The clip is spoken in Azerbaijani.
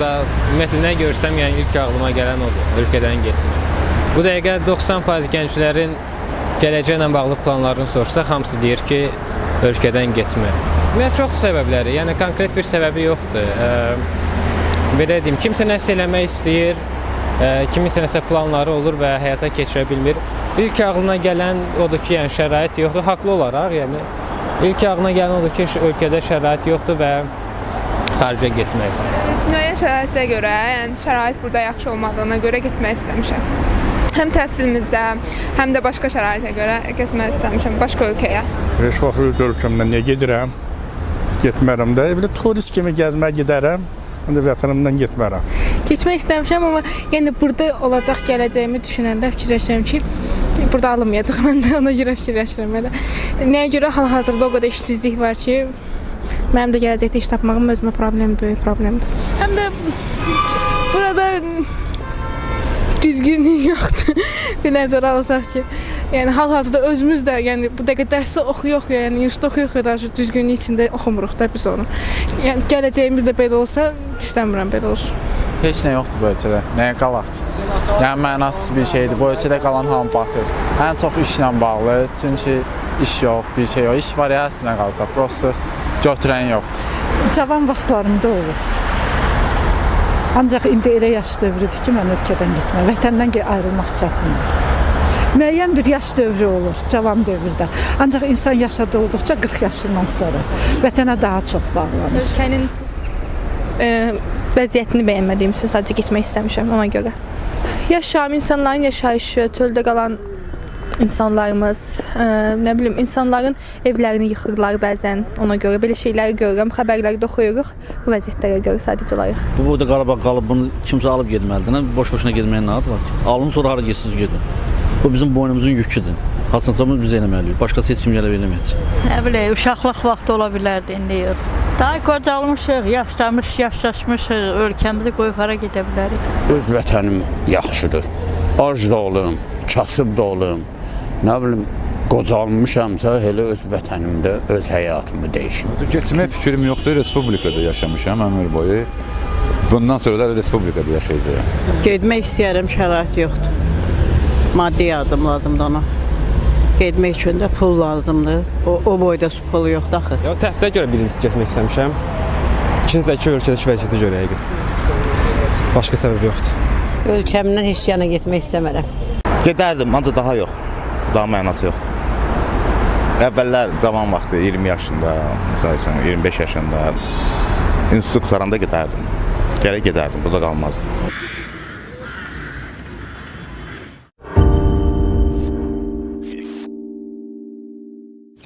da ümumiyyətlə nə görsəm, yəni ilk ağlıma gələn odur, ölkədən getmək. Bu dəqiqə 90% gənclərin gələcəklə bağlı planlarını soruşsaq, hamısı deyir ki, ölkədən getmək. Ümumiyyətlə çox səbəbləri, yəni konkret bir səbəbi yoxdur. Belə deyim, kimsə nəsə eləmək istəyir, kiminsə nəsə planları olur və həyata keçirə bilmir. İlk ağlına gələn odur ki, yəni şərait yoxdur, haqlı olaraq, yəni ilk ağlına gələn odur ki, ölkədə şərait yoxdur və xaricə getmək. Müəyyən şəraitə görə, yəni şərait burada yaxşı olmadığına görə getmək istəmişəm. Həm təhsilimizdə, həm də başqa şəraitə görə getmək istəmişəm başqa ölkəyə. Heç vaxt öz ölkəmdən niyə gedirəm? Getmərəm də. Belə turist kimi gəzməyə gedərəm. Ancaq vətənimdən getmərəm. Getmək istəmişəm, amma yəni burada olacaq gələcəyimi düşünəndə fikirləşirəm ki, burada alınmayacaq, mən də ona görə fikirləşirəm elə. Nəyə görə hal-hazırda o qədər işsizlik var ki, mənim də gələcəkdə iş tapmağım özümə problem, böyük problemdir. Həm də burada düzgünlük yoxdur. Bir nəzərə alsaq ki, yəni hal-hazırda özümüz də, yəni bu dəqiqə dərsi oxuya-oxuya, yəni institutda oxuya-oxuya daha çox düzgünlük içində oxumuruq da biz onu. Yəni gələcəyimiz də belə olsa, istəmirəm belə olsun. Heç nə yoxdur bu ölkədə. Nəyə qalaq ki? Yəni mənasız bir şeydir. Bu ölkədə qalan hamı batır. Ən çox işlə bağlı. Çünki iş yox, bir şey yox. İş var ya, əslinə qalsa, prosta götürən yoxdur. Cavan vaxtlarımda olub. Ancaq indi elə yaş dövrüdür ki, mən ölkədən getməm. Vətəndən ayrılmaq çətindir. Müəyyən bir yaş dövrü olur, cavan dövrdə. Ancaq insan yaşa dolduqca 40 yaşından sonra vətənə daha çox bağlanır. Ölkənin vəziyyətini bəyənmədiyim üçün sadəcə getmək istəmişəm ona görə. Yaşam, insanların yaşayışı, çöldə qalan insanlarımız, nə bilim, insanların evlərini yıxırlar bəzən ona görə. Belə şeyləri görürəm, xəbərlərdə oxuyuruq. Bu vəziyyətlərə görə sadəcə olaraq. Bu boyda Qarabağ qalıb, bunu kimsə alıb getməlidir. Boş-boşuna getməyin nə adı var ki? Alın, sonra hara getsiniz gedin. Bu bizim boynumuzun yüküdür. Haçansa bunu biz eləməliyik. Başqası heç kim gəlib eləməyəcək. Nə bilim, uşaqlıq vaxtı ola bilərdi, indi yox. Daha qocalmışıq, yaşlanmış, yaşlaşmışıq, ölkəmizi qoyub hara gedə bilərik? Öz vətənim yaxşıdır. Ac da olum, kasıb da olum, nə bilim, qocalmışamsa elə öz vətənimdə öz həyatımı dəyişim. Getmək fikrim yoxdur. Respublikada yaşamışam ömür boyu. Bundan sonra da Respublikada yaşayacağam. Getmək istəyirəm, şərait yoxdur. Maddi yardım lazımdır ona. Getmək üçün də pul lazımdır. O boyda pul yoxdur axı. Ya təhsilə görə birincisi getmək istəmişəm. İkincisi də ki, ölkədəki vəziyyətə görə yəqin. Başqa səbəb yoxdur. Ölkəmdən heç yana getmək istəmərəm. Gedərdim, ancaq daha yox. Daha mənası yoxdur. Əvvəllər cavan vaxtı 20 yaşında, məsəl üçün 25 yaşında institut qurtaranda gedərdim. Gərək gedərdim, burada qalmazdım.